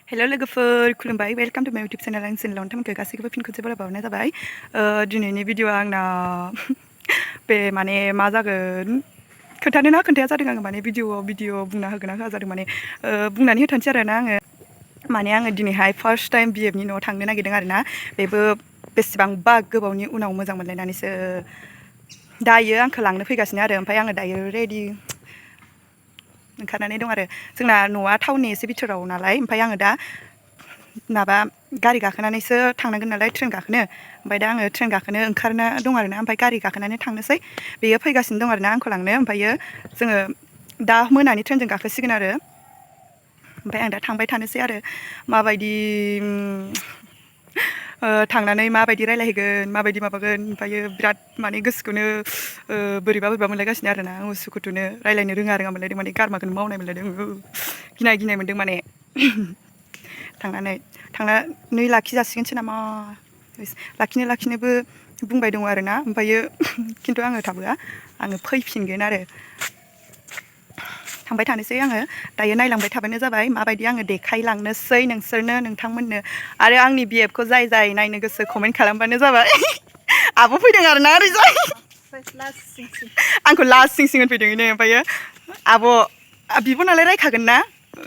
hello लोगोफोर खुलुमबाय welcome to माय यूट्यूब चैनल आं चैनलाव नोंथांमोनखौ गासैखौबो फिन खनसे बरायबावनाय जाबाय दिनैनि भिडिअ आंना बे माने मा जागोन खोन्थानोना खोन्थाया जादों आङो माने भिडिअ बुंना होगोन ना होआ जादों माने बुंनानै होथानोसै आरोना आङो माने आङो दिनैहाय फार्स्ट टाइम बिएफनि न'आव थांनो नागिरदों आरोना बेबो बेसेबांबा गोबावनि उनाव मोजां मोनलायनानैसो दायो आंखौ लांनो फैगासिनो आरो ओमफ्राय आङो दायो रेडि ओंखारनानै दं आरो जोंना न'आ टाउननि एसे बिथोराव नालाय ओमफ्राय आङो दा माबा गारि गाखोनानैसो थांनांगोन नालाय ट्रेन गाखोनो ओमफ्राय दा आङो ट्रेन गाखोनो ओंखारना दं आरोना ओमफ्राय गारि गाखोनानै थांनोसै बेयो फैगासिनो दं आरोना आंखौ लांनो ओमफ्रायो जोङो दा मोनानि ट्रेनजों गाखोसिगोन आरो ओमफ्राय आं दा थांबाय थानोसै आरो माबायदि थांनानै माबायदि रायलायहैगोन माबायदि माबागोन ओमफ्रायो बिराद माने गोसोखौनो बोरैबा मोनलायगासिनो आरोना उसुखुथुनो रायलायनो रोङा मोनलायदों माने गारमाखौनो मावनाय मोनलायदों गिनाय मोनदों माने थांनानै लाखिजासिगोनसो नामा लाखिनोबो बुंबाय दङ आरोना ओमफ्रायो खिन्थु आङो थाबोआ आङो फैफिनगोन आरो थांबाय थानोसै आङो दायो नायलांबाय थाबानो जाबाय माबायदि आङो देखायलांनोसै नोंसोरनो नोंथांमोननो आरो आंनि बिएफखौ जाय नायनो गोसो कमेन्ट खालामबानो जाबाय आब' फैदों आरोना ओरैजाय आंखौ लास्ट सिं होनफैदों इनो ओमफ्रायो आब' बिब' नालाय रायखागोन ना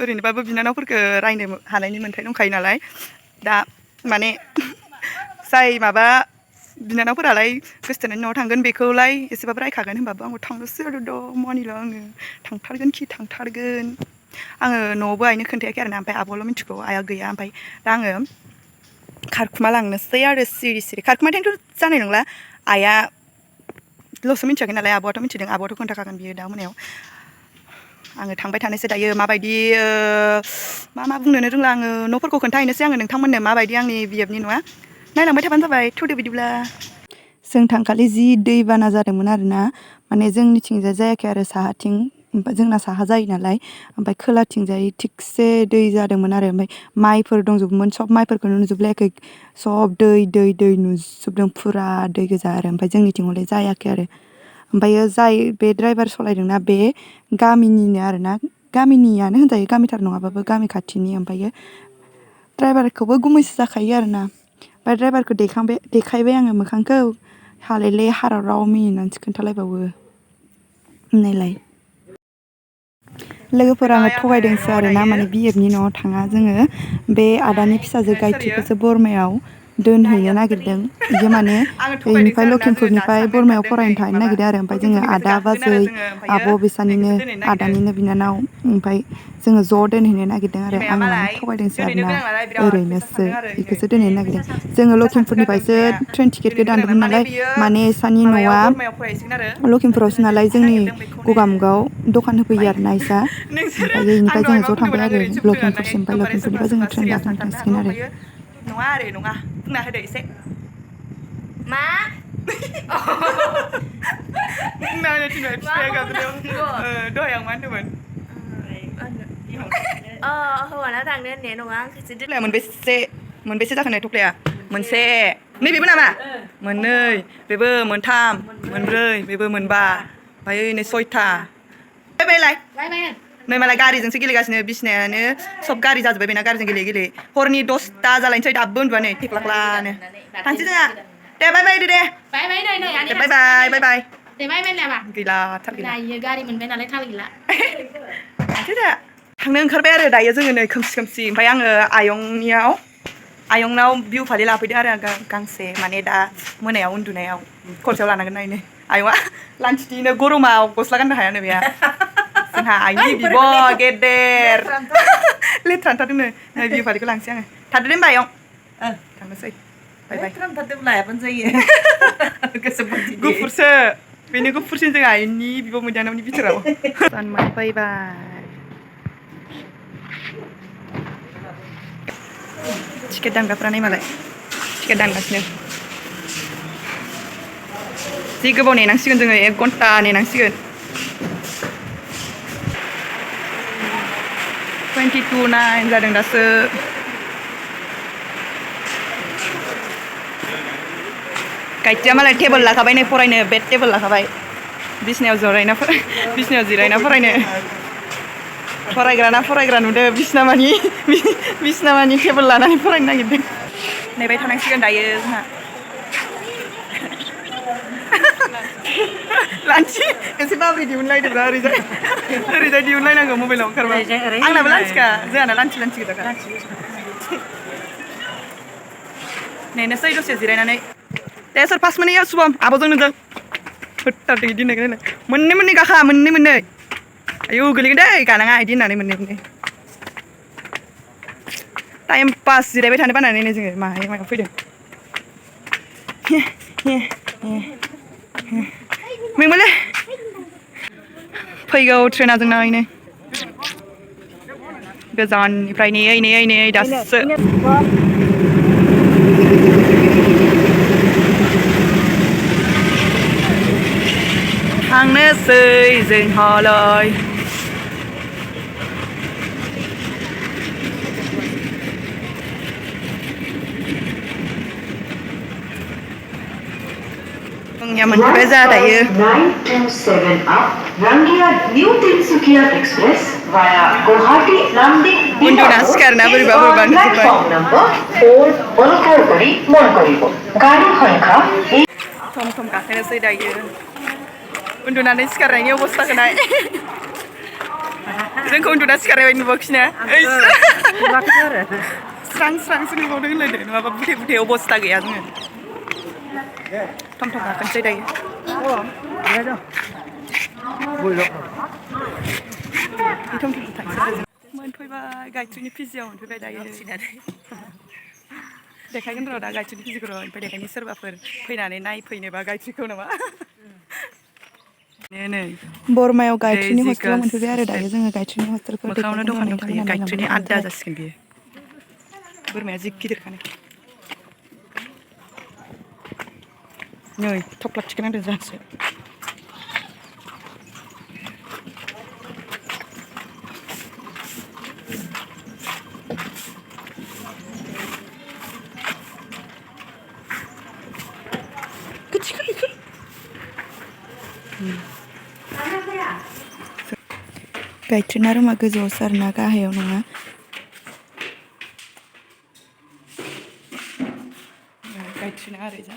ओरैनोबाबो बिनानावफोरखौ रायनो हानायनि मोन्थाय दंखायो नालाय दा माने जाय माबा बिनानावफोरालाय गोसोथोनायनि न'आव थांगोन बेखौलाय एसेबाबो रायखागोन होनबाबो आंबो थांनोसै आरो मानिला आङो थांथारगोन आङो न'आवबो आइनो खोन्थायाखै आरोना ओमफ्राय आब'ल' मिथिगौ आइया गैया ओमफ्राय दा आङो खारखुमा लांनोसै आरो सिरि खारखुमाथायथ' जानाय नंला आइया ल'सो मिथियाखै नालाय आब'आथ' मिथिदों आब'आथ' खोन्थाखागोन बियो दा मोनायाव आङो थांबाय थानोसै दायो माबायदि मा बुंनोनो रोंला आङो न'फोरखौ खोन्थाहैनोसै आङो नोंथांमोननो माबायदि आंनि बिएफनि न'आ नायलांबाय थाबानो जाबाय थुदो बिदिब्ला जों थांखालि जि दैबाना जादोंमोन आरोना माने जोंनिथिंजाय जायाखै आरो साहाथिं जोंना साहा जायो नालाय ओमफ्राय खोलाथिंजाय थिगसे दै जादोंमोन आरो ओमफ्राय माइफोर दंजोबोमोन सब माइफोरखौनो नुजोबलायाखै सब दै नुजोबदों फुरा दै गोजा आरो ओमफ्राय जोंनिथिं हले जायाखै आरो ओमफ्रायो जाय बे ड्राइभार सालायदोंना बे गामिनिनो आरोना गामिनियानो होनजायो गामिथार नङाबाबो गामि खाथिनि ओमफ्रायो ड्राइभारखौबो गुमैसो जाखायो आरोना ओमफ्राय ड्राइभारखौ देखायबाय आङो मोखांखौ हालायले हाराव मिनिनानैसो खोन्थालायबावो होननायलाय लोगोफोरा आङो थगायदोंसो आरोना माने बिएफनि न'आव थाङा जोङो बे आदानि फिसाजो गायत्रिखौसो बरमायाव दोनहैनो नागिरदों बियो माने बेनिफ्राय लखिमपुरनिफ्राय बरमायाव फरायनो थाहैनो नागिरदों आरो ओमफ्राय जोङो आदा बाजै आब' बिसानिनो आदानिनो बिनानाव ओमफ्राय जोङो ज' दोनहैनो नागिरदों आरो आङो माने थगायदोंसो आरोना ओरैनोसो बेखौसो दोनहैनो नागिरदों जोङो लखिमपुरनिफ्रायसो ट्रेन टिकेटखौ दानदोंमोन नालाय माने इसानि न'आ लखिमपुरावसो नालाय जोंनि गगामुगाव दखान होफैयो आरोना इसा ओमफ्राय बेनिफ्राय जोङो ज' थांबाय आरो लखिमपुरसिम ओमफ्राय लखिमपुरनिफ्राय जोङो ट्रेन गाखोनो थांसिगोन आरो नङा बुंना होदो एसे मा बुंना होनो थिनबाय बिफाया गाबज्रियाव दहाय आं मा होनदोंमोन हौवाना थांनो होननाया नङा आंखौसो थफ्लाया मोनबेसे जाखोनाय थफ्लाया मोनसे नैबेबो नामा मोननै बेबो मोनथाम मोनब्रै बेबो मोनबा ओमफ्राय नै सयथा नै मालाय गारिजोंसो गेलेगासिनो बिसिनायानो सब गारि जाजोब्बाय बेना गारिजों गेलेयै हरनि 10ता जालायनोसै दाबो उन्दुआ नै थेख्लाख्लानो थांसै जोंहा दे बाय बाय दे बाय गैला थाल गैला गारि मोनबाय नालाय थाल गैला थांसै जोंहा थांनो ओंखारबाय आरो दायो जोङो नै खोमसि ओमफ्राय आङो आयंनाव बिहु फालि लाफैदों आरो गांसे माने दा मोनायाव उन्दुनायाव खरसायाव लानांगोन नायनो आयंआ लान्थिनो गरमाव गस्ला गाननो हायानो बेहा जोंहा आइनि बिब' गेदेर लेथ्रा नुथारदोंनो नै बिहु फालिखौ लांसै आङो थादो दे होनबा आयं थांनोसै गुफुरसो बेनो गुफुरसिन जों आइनि बिब' मैदानावनि बिथोराव फैबाय टिकेट दानग्राफ्रा नाय मालाय टिकेट दानगासिनो जि गोबाव नेनांसिगोन जोङो 1 घन्टा नेनांसिगोन 22:09 जादों दासो गायत्रिया मालाय टेबोल लाखाबाय नै फरायनो बेड टेबोल लाखाबाय बिसनायाव जिरायना फरायनो फरायग्राना फरायग्रा नुदो बिसनामानि टेबोल लानानै फरायनो नागिरदों नेबाय थानांसिगोन दायो जोंहा लान्चि एसे बाब्रि दिहुनलायदोंब्रा ओरैजाय दिहुनलायनांगौ मबाइलाव ओंखारबा आंनाबो लान्चिखा जोंहाना लान्चि गोजाखा नेनोसै दसे जिरायनानै दे सोर फास मोनहैयो सुबम आब'जों नोंजों फोथारदों इदि होननायखौ मोननै गाखा मोननै आयौ गोलैगोन दै गानाङा इदि होननानै मोननै टाइम पास जिरायबाय थानो बानानैनो जोङो मायाव फैदों मेंबायलै फैगौ ट्रेना जोंना गोजाननिफ्राय नेयै दासो थांनोसै जोंहालाय जोंनिया मोनफैबाय जा दायो उन्दुना सिखारना बोरैबा नुजोब्बाय थम गाखोनोसै दायो उन्दुनानै सिखारनायनि अबस्थाखौ नाय जोंखौ उन्दुना सिखारनाय बायदि नुबाखिना स्रांसो नुबावदों होनलायदो नङाबा बुथे अबस्था गैया जोङो थम गाखोनोसै दायो मोनफैबाय गायत्रिनि पिजिआव मोनफैबाय दायो देखायगोन र' दा गायत्रिनि पिजिखौ र' ओमफ्राय देखायनि सोरबाफोर फैनानै नायफैनोबा गायत्रिखौ नामा नै बरमायाव गायत्रिनि हस्टेलाव मोनफैबाय आरो दायो जोङो गायत्रिनि हस्टेलखौ मोखाङावनो दखान दंखायो गायत्रिनि आड्डा जासिगोन बियो बोरमाया जि गिदिरखानो नै थफ्ला थिखोनांदों जोंहासो गायत्रिना रुमा गोजौआवसो आरोना गाहायाव नङा गायत्रिना ओरै जा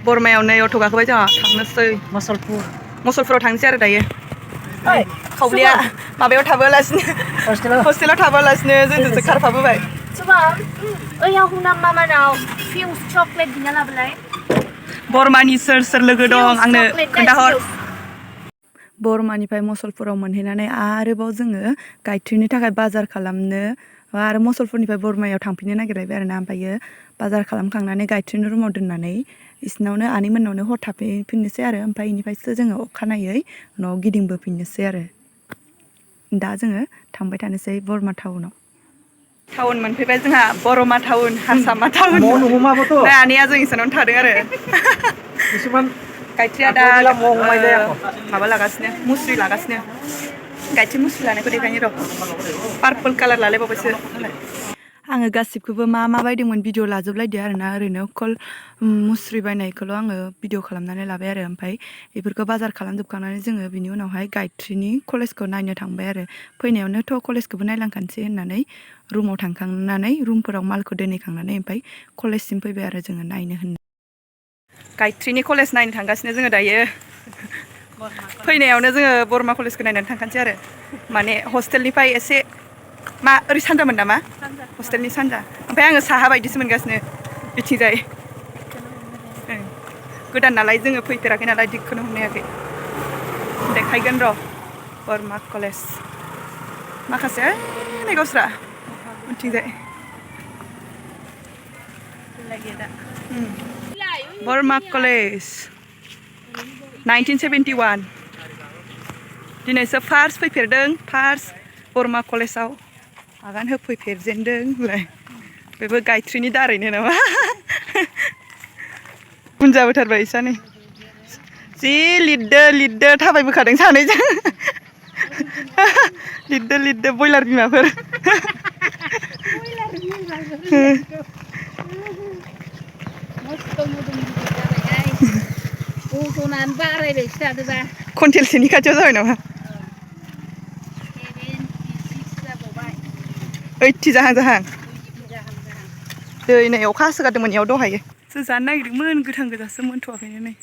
बरमायाव नै अट' गाखोबाय जोंहा थांनोसै मसलपुराव थांनोसै आरो दायो खावलिया माबायाव थाबोलासिनो हस्टेलाव थाबोलासिनो जोंजोंसो खारफाबोबाय बरमानि सोर लोगो दं आंनो खोन्थाहर बरमानिफ्राय मसलपुराव मोनहैनानै आरोबाव जोङो गायत्रिनि थाखाय बाजार खालामनो आरो मसलपुरनिफ्राय बरमायाव थांफिननो नागिरबाय आरोना ओमफ्रायो बाजार खालामखांनानै गायत्रिनि रुमाव दोननानै इसनावनो आनैमोननावनो हर थाफैफिननोसै आरो ओमफ्राय बेनिफ्रायसो जोङो अखानायै न'आव गिदिंबोफिननोसै आरो दा जोङो थांबाय थानोसै बरमा टाउन मोनफैबाय जोंहा बरमा टाउन हारसामा टाउन आनैया जों इसानावनो थादों आरो गायत्रिया दा माबा लागासिनो मुस्रि लागासिनो गायत्रि मुस्रि लानायखौ देखायनो र' पार्पल कालार लालायबावबायसो आङो गासिबखौबो मा बायदोंमोन भिडिअ लाजोबलायदो आरोना ओरैनो अकल मुस्रि बायनायखौल' आङो भिडिअ खालामनानै लाबाय आरो ओमफ्राय बेफोरखौ बाजार खालामजोबखांनानै जोङो बिनि उनावहाय गायत्रिनि कलेजखौ नायनो थांबाय आरो फैनायावनोथ' कलेजखौबो नायलांखानोसै होननानै रुमाव थांखांनानै रुमफोराव मालखौ दोनहैखांनानै ओमफ्राय कलेजसिम फैबाय आरो जोङो नायनो होनना गायत्रिनि कलेज नायनो थांगासिनो जोङो दायो फैनायावनो जोङो बरमा कलेजखौ नायनानै थांखानोसै आरो माने हस्टेलनिफ्राय एसे ओरै सानजामोन नामा हस्टेलनि सानजा ओमफ्राय आङो साहा बायदिसो मोनगासिनो बिथिंजाय गोदान नालाय जोङो फैफेराखै नालाय दिगखौनो हमनो हायाखै देखायगोन र' बरमा कलेज माखासे नै गावस्रा उनथिंजाय बरमा कलेज 1971 दिनैसो फार्स्ट फैफेरदों बरमा कलेजाव आगान होफैफेरजेनदों होनलाय बेबो गायत्रिनि दारैनो नामा उन जाबोथारबाय इसानै जि लिरदो थाबायबोखादों सानैजों लिरदो बयलार बिमाफोर गस'नानै बारायबायसो थादोबा कुइन्टेलसेनि खाथियाव जाबाय नामा 76 जाबावबाय 80 जाहां जाहां 80 जाहां दै नै अखा हासोगारदोंमोन इयाव दहायो जों जानो नागिरदोंमोन गोथां गोजासो मोनथ'वाखैनो नै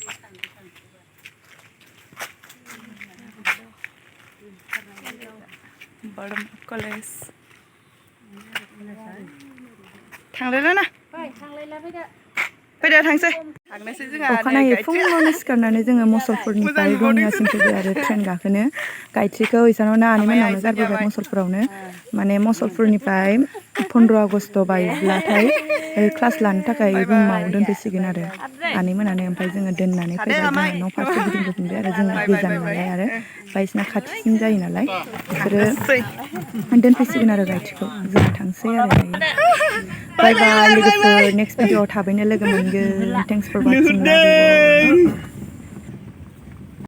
कलेज थांलायला ना थांलायला फैदो फैदो थांसै थांनोसै जोंहा अखानायै फुङावनो सिखारनानै जोङो मसलपुरनिफ्राय रङियासिम फैबाय आरो ट्रेन गाखोनो गायत्रिखौ इसानावनो आनैमोनावनो गारबोबाय मसलपुरावनो माने मसलपुरनिफ्राय 15 आगस्ट बायोब्लाथाय क्लास लानो थाखाय रुमाव दोनफैसिगोन आरो आनैमोनानो ओमफ्राय जोङो दोननानै फैबाय जोङो न' फारसे गिदिंबोफिनबाय आरो जोंना गोजान नालाय आरो बायसिना खाथिसिन जायो नालाय बिसोरो दोनफैसिगोन आरो गायत्रिखौ जोङो थांसै आरो दायो बाय बाय लोगोफोर नेक्स्ट भिडिअ'आव थाबैनो लोगो मोनगोन थेंक्स फर वाचिं